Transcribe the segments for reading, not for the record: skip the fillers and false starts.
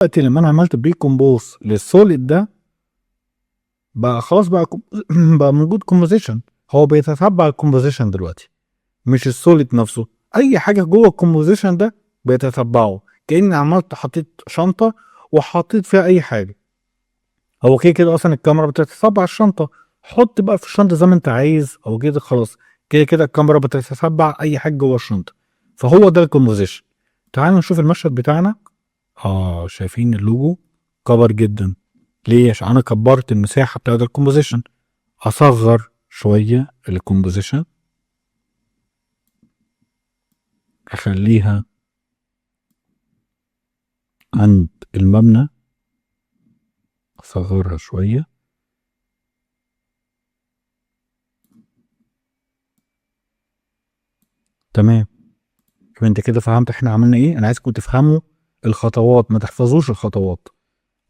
دلوقتي لما انا عملت pre-compose لل solid ده بقى خلاص، بقى موجود composition. هو بيتتبع ال composition دلوقتي مش ال solid نفسه، اي حاجة جوه ال composition ده بيتتبعه. كاني حطيت شنطه وحطيت فيها اي حاجة، هو كده كده اصلا الكاميرا بتتتبع الشنطة، حط بقى في الشنطة زي ما انت عايز، او كده خلاص كده كده الكاميرا بتتتبع اي حاجة جوه الشنطة. فهو ده ال composition. تعالوا نشوف المشهد بتاعنا. شايفين اللوجو كبر جدا. ليه؟ عشان انا كبرت المساحة بتاعت ال composition. اصغر شوية ال composition، اخليها عند المبنى، اصغرها شوية. تمام. يبقى انت كده فهمت احنا عملنا ايه. انا عايزكم تفهموا الخطوات، ما تحفظوش الخطوات.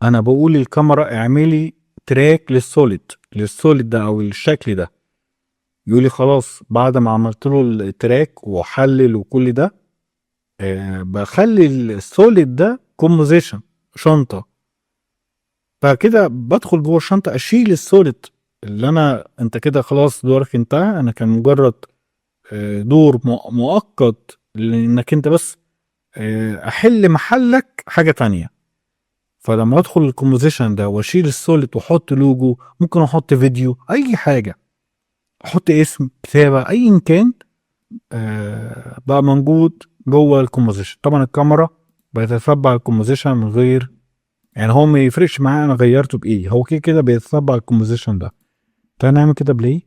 انا بقول للكاميرا اعملي track لل solid ده او الشكل ده، يقول لي خلاص بعد ما عملت له ال track وحلل وكل ده، بخلي ال solid ده composition شنطه. فكده بدخل جوه الشنطة اشيل ال solid اللي انا، انت كده خلاص دورك انتهى، انا كان مجرد، دور مؤقت لانك انت بس، احل محلك حاجة تانية. فلما ادخل ال composition ده واشيل ال solid واحط لوجو، ممكن احط فيديو، اي حاجة، احط اسم، كتابه، ايا كان، بقى موجود جوه ال composition. طبعا الكاميرا بتتبع ال composition من غير، يعني هو ما يفرقش معايا انا غيرته بايه، هو كده كده بيتبع ال composition ده. تعالى نعمل كده play.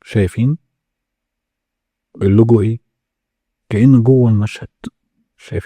شايفين اللوجو ايه؟ كأنه جوه المشهد. شايفين؟